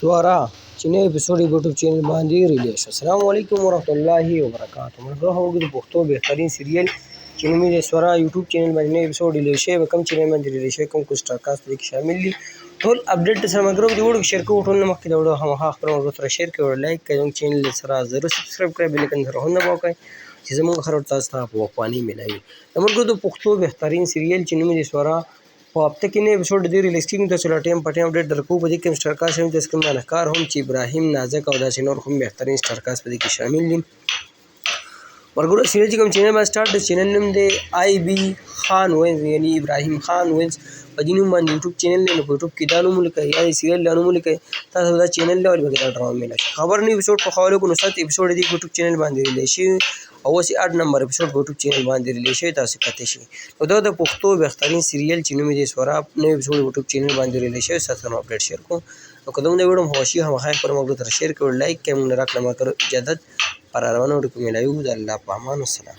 سوارا چې نوی اپیسوډ یې په یوټیوب چینل باندې ریلیز شو. السلام علیکم ورحمت الله وبرکاته. ملګرو خبرو د پښتو بهترین سریال چې نوم یې دی سوارا یوټیوب چینل باندې نوی اپیسوډ ریلیز شوی، په کوم چینل باندې ریلیز شوی، کوم کوم سټار کاست پکې شامل دي، ټول اپډیټ سره ملګرو د ویډیو کې شیر کوو. ټول نه مخکې د ویډیو خامخا خپل ملګرو سره شیر کړئ، لایک کړئ، زموږ چینل سره ضرور سبسکرایب کړئ، بیل آیکن سره هم دباو کړئ چې زموږ هر ورځ تاسو ته په وخت باندې ملاوي. د ملګرو د پښتو بهترین سریال چې نوم یې دی سوارا په هفته کې نوی اپیسوډ دی ریلیز کېږي، تاسو له ټایم په ټایم اپډیټ درکوو. په دې کې هم سټار کاست شامل دي، کوم ښکار هم چې ابراهیم نازک او داسې نور هم بهترین سټار کاست په دې کې شامل دي. ملګرو سریال چې کوم چینل باندې سټارټ دی، چینل نوم دی آی بي خان وینز، یعنی ابراهیم خان وینز په دې نوم باندې یوټیوب چینل دی. نو په یوټیوب کې دا نوم ولیکئ یا د سریال دا نوم ولیکئ، تاسو دا چینل دی او پکې دا ډرامه ملاوي شي. خبر نوی اپیسوډ په خولو کو نو 7 اپیسوډ دی یوټیوب چینل باندې ریلیز شوی او اوس یې 8 نمبر اپیسوډ په یوټیوب چینل باندې ریلیز شوی، تاسو کتی شئ. نو دا د پښتو بهترین سریال چې نوم یې دی سورا نوی اپیسوډ یوټیوب چینل باندې ریلیز شوی، تاسو نو اپډیټ شیر کوم. نو که زموږ د ویډیو مو خوښ شي خامخا یې خپلو ملګرو سره شیر کړئ، لایک کړئ. موږ نه راکړه ملګرو اجازت پر روانو ویډیو کې ملاوي. د الله په امان، والسلام.